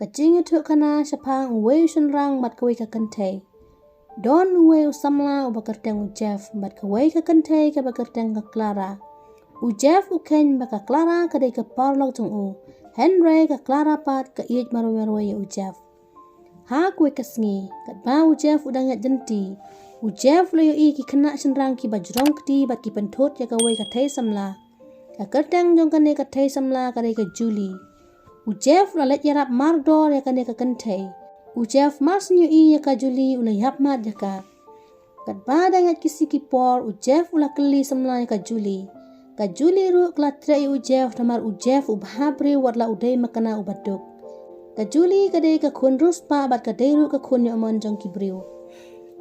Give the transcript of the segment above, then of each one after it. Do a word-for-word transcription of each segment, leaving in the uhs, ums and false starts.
Ka jingïathuhkhana shaphang uwei u shynrang bad kawei ka kynthei. Don uwei u samla uba kyrteng u Jeff bad kawei ka kynthei kaba kyrteng ka Clara. U Jeff u kheiñ ba ka Clara ka dei ka paralok jong u. Hynrei ka Clara pat ka ïeit marwei marwei ïa u Jeff. Ha kawei ka sngi, katba u Jeff u dang ïaid lynti, u Jeff u la ïohi ki khynnah shynrang kiba jrong kti bad ki pynthut ïa kawei ka thei samla. Ka kyrteng jong kane ka thei samla ka dei ka Julie. U Jeff u la leit ïarap mardor ïa kane ka kynthei. U Jeff mar shu ïohi ïa ka Julie u la ïap mat ïa ka. Katba dang ïaid ki sngi ki por, u Jeff u la kylli samla ïa ka Julie. Ka Julie ruh ka la treh ïa u Jeff namar u Jeff u bha briew wat la u dei makna uba duk. Ka Julie ka dei ka khun riewspah bad ka dei ruh ka khun ïohmon jong ki briew.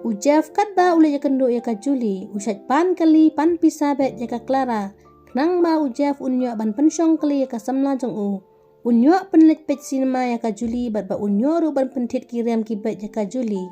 U Jeff katba u leit ïakynduh ïa ka Julie, u shait pan kali pan pisa beit ïa ka Clara. Khnang ba u Jeff un ïoh ban pynshong kali ïa ka samla jong u. Un ïoh pynleit peit sinema ïa ka Julie bad ba un ïoh ruh ban pynthied ki rem ki beit ïa ka Julie.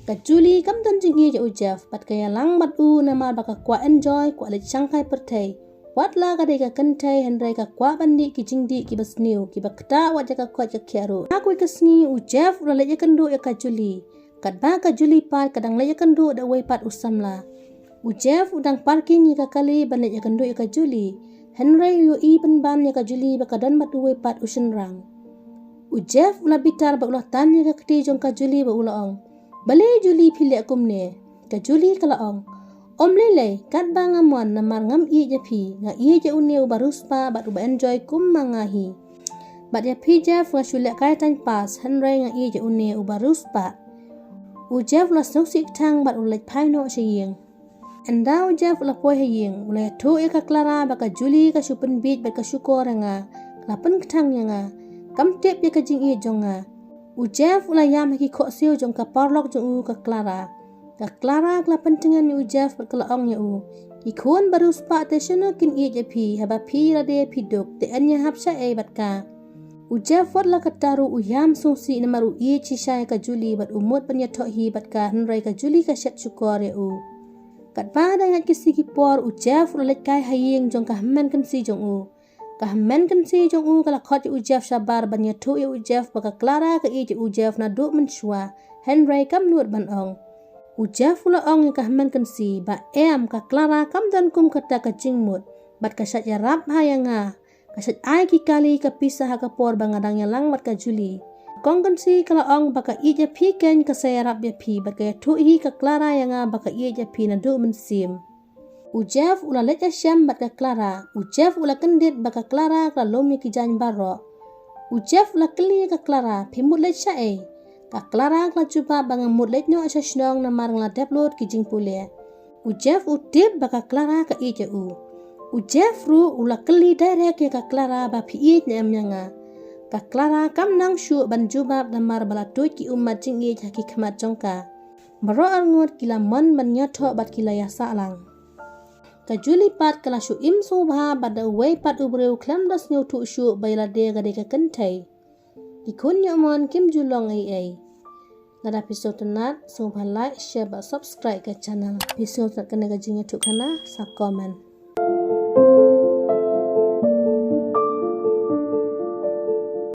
Ka Julie kam don jingïeit ïa u Jeff bad ka ïalang bad u namar ba ka kwah enjoy, kwah leit shangkai pyrthei. Wat la ka dei ka kynthei hynrei ka kwah ban dih ki jingdih kiba sniew, kiba ktah wat ïa ka koit ka khiah ruh. Ha kawei ka sngi u Jeff u la leit ïakynduh ïa ka Julie. Katba ka Julie pat ka dang leit ïakynduh da uwei pat u samla. U Jeff u dang parking ïa ka kali ban leit ïakynduh ïa ka Julie. Hynrei u ïohi pynban ïa ka Julie ba ka don bad uwei pat u shynrang. U Jeff u la bitar bad u la tan ïa ka kti jong ka Julie bad u la ong, "Balei Julie phi leh kumne?" Ka Julie ka la ong, "Ym lei lei, katba nga mon namar ngam ïeit ïa phi, nga ïeit ïa une uba riewspah bad uba enjoy kum ma nga hi. Bad ïa phi Jeff nga shu lehkai time pass, hynrei nga ïeit ïa une uba riewspah." U Jeff u la sngewsih kthang bad u la leit phai noh sha ïing. Ynda u Jeff u la poi ha ïing, u la ïathuh ïa ka Clara ba ka Julie ka shu pynbieit bad ka shukor ïa nga, ka la pynkthang ïa nga. Kam tip ïa ka jingïeit jong nga. U Jeff u la ïam ha ki khohsiew jong ka paralok jong u ka Clara. Ka Clara ka la pyntngen ïa u Jeff bad ka la ong ïa u, "Ki khun ba riewspah te shano kin ïeit ïa phi, haba phi lade phi duk, te yn ïahap shaei bad ka." U Jeff wat la katta ruh u ïam sngewsih namar u ïeit shisha ïa ka Julie bad u mut ban ïathoh hi bad ka, hynrei ka Julie ka shet shukor ïa u. Katba dang ïaid ki sngi ki por, u Jeff u la leit kai ha ïing jong ka hynmen kynsi jong u. Ka hynmen kynsi jong u ka la khot ïa u Jeff shabar ban ïathuh ïa u Jeff ba ka Clara ka ïeit ïa u Jeff naduh mynshuwa, hynrei kam nud ban ong. U Jeff u la ong ïa ka hynmen kynsi ba em, ka Clara kam don kum kata ka jingmut, bad ka shait ïarap ha ïa nga. Ka shait ai ki kali ka pisa ha ka por ba nga dang ïalang bad ka Julie. Kong kynsi ka la ong ba ka ïeit ïa phi keiñ ka sa ïarap ïa phi bad ka ïathuh hi ka Clara ïa nga ba ka ïeit ïa phi naduh mynsiem. U Jeff u la leit ïashem bad ka Clara. U Jeff u la kyndit ba ka Clara ka la lum ïa ki jaiñ baroh. U Jeff u la kylli ïa ka Clara, "Phi mut leit shaei?" Ka Clara ka la jubab ba, "Nga mut leit noh sha shnong namar nga la dep lut ki jingpule." U Jeff u tip ba ka Clara ka ïeit ïa u. U Jeff ruh u la kylli direct ïa ka Clara ba, "Phi ïeit ne em ïa nga?" Ka Clara kam nang shuh ban jubab namar ba la tuid ki ummat jingïeit ha ki khmat jong ka. Baroh arngut ki la mon ban ïathoh bad ki la ïasah lang. Ka Julie pat ka la shu im sngewbha bad da uwei pat u briew khlem da sngewthuh shuh ba ïa lade ka dei ka kynthei. Ki khun ïohmon kim ju long ei ei. Lada phi sngewtynnat, sngewbha like, share bad subscribe ka channel. Phi sngewtynnat kane ka jingïathuhkhana, sa comment.